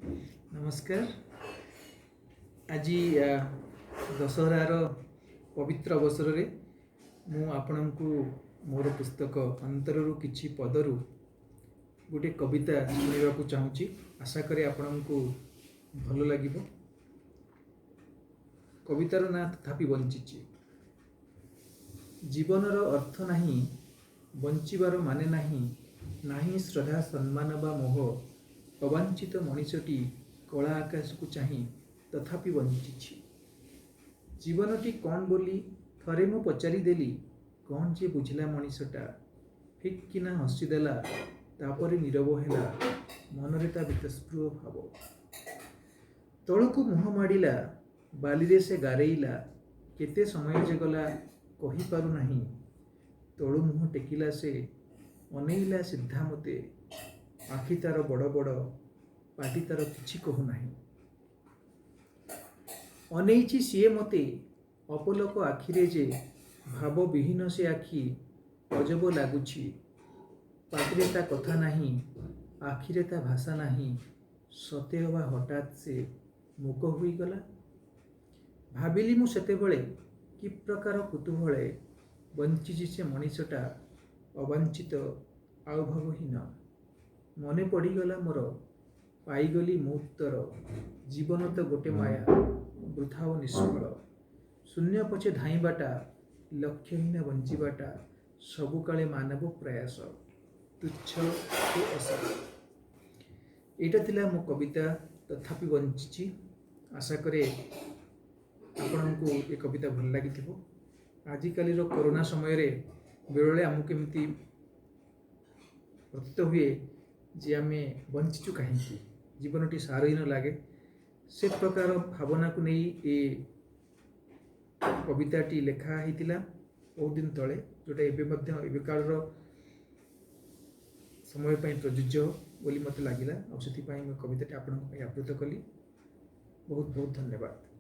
ନମସ୍କାର। ଆଜି ଦଶହରାର ପବିତ୍ର ଅବସରରେ ମୁଁ ଆପଣଙ୍କୁ ମୋର ପୁସ୍ତକ ଅନ୍ତରରୁ କିଛି ପଦରୁ ଗୋଟିଏ କବିତା ଶୁଣାଇବାକୁ ଚାହୁଁଛି। ଆଶା କରେ ଆପଣଙ୍କୁ ଭଲ ଲାଗିବ। କବିତାର ନାଁ ତଥାପି ବଞ୍ଚିଛି। ଜୀବନର ଅର୍ଥ ନାହିଁ, ବଞ୍ଚିବାର ମାନେ ନାହିଁ, ନାହିଁ ଶ୍ରଦ୍ଧା, ସମ୍ମାନ ବା ମୋହ। ଅବାଞ୍ଛିତ ମଣିଷଟି କଳା ଆକାଶକୁ ଚାହିଁ ତଥାପି ବଞ୍ଚିଛି। ଜୀବନଟି କ'ଣ ବୋଲି ଥରେ ମୁଁ ପଚାରିଦେଲି। କ'ଣ ଯେ ବୁଝିଲା ମଣିଷଟା, ଫିକ୍ କିନା ହସିଦେଲା। ତାପରେ ନୀରବ ହେଲା, ମନରେ ତା ବୀତସ୍ପୃହ ଭାବ। ତଳକୁ ମୁହଁ ମାଡ଼ିଲା, ବାଲିରେ ସେ ଗାରେଇଲା। କେତେ ସମୟ ଯେ ଗଲା କହିପାରୁନାହିଁ। ତଳୁ ମୁହଁ ଟେକିଲା ସେ, ଅନେଇଲା ସିଧା ମୋତେ। ଆଖି ତାର ବଡ଼ ବଡ଼, ପାଟି ତାର କିଛି କହୁନାହିଁ। ଅନେଇଛି ସିଏ ମୋତେ ଅପଲକ ଆଖିରେ ଯେ, ଭାବବିହୀନ ସେ ଆଖି ଅଜବ ଲାଗୁଛି। ପାଟିରେ ତା କଥା ନାହିଁ, ଆଖିରେ ତା ଭାଷା ନାହିଁ। ସତେ ଅବା ହଠାତ୍ ସେ ମୂକ ହୋଇଗଲା। ଭାବିଲି ମୁଁ ସେତେବେଳେ, କି ପ୍ରକାର କୁତୂହଳେ ବଞ୍ଚିଛି ସେ ମଣିଷଟା, ଅବାଞ୍ଛିତ ଆଉ ଭାବହୀନ। ମନେ ପଡ଼ିଗଲା ମୋର, ପାଇଗଲି ମୁଁ ଉତ୍ତର। ଜୀବନ ତ ଗୋଟେ ମାୟା, ବୃଥା ଓ ନିଷ୍ଫଳ। ଶୂନ୍ୟ ପଛେ ଧାଇଁବାଟା, ଲକ୍ଷ୍ୟହୀନ ବଞ୍ଚିବାଟା ସବୁକାଳେ ମାନବ ପ୍ରୟାସ ତୁଚ୍ଛ ଓ ଅସାର। ଏଇଟା ଥିଲା ମୋ କବିତା ତଥାପି ବଞ୍ଚିଛି। ଆଶା କରେ ଆପଣଙ୍କୁ ଏ କବିତା ଭଲ ଲାଗିଥିବ। ଆଜିକାଲିର କରୋନା ସମୟରେ ବେଳେବେଳେ ଆମକୁ ଏମିତି ପ୍ରତୀତ ହୁଏ ଯେ ଆମେ ବଞ୍ଚିଛୁ କାହିଁକି, ଜୀବନଟି ସାରହୀନ ଲାଗେ। ସେ ପ୍ରକାର ଭାବନାକୁ ନେଇ ଏ କବିତାଟି ଲେଖା ହେଇଥିଲା ବହୁତ ଦିନ ତଳେ, ଯେଉଁଟା ଏବେ ମଧ୍ୟ ଏବେକାଳର ସମୟ ପାଇଁ ପ୍ରଯୁଜ୍ୟ ବୋଲି ମୋତେ ଲାଗିଲା। ଆଉ ସେଥିପାଇଁ ମୁଁ କବିତାଟି ଆପଣଙ୍କ ପାଇଁ ଆବୃତ୍ତ କଲି। ବହୁତ ବହୁତ ଧନ୍ୟବାଦ।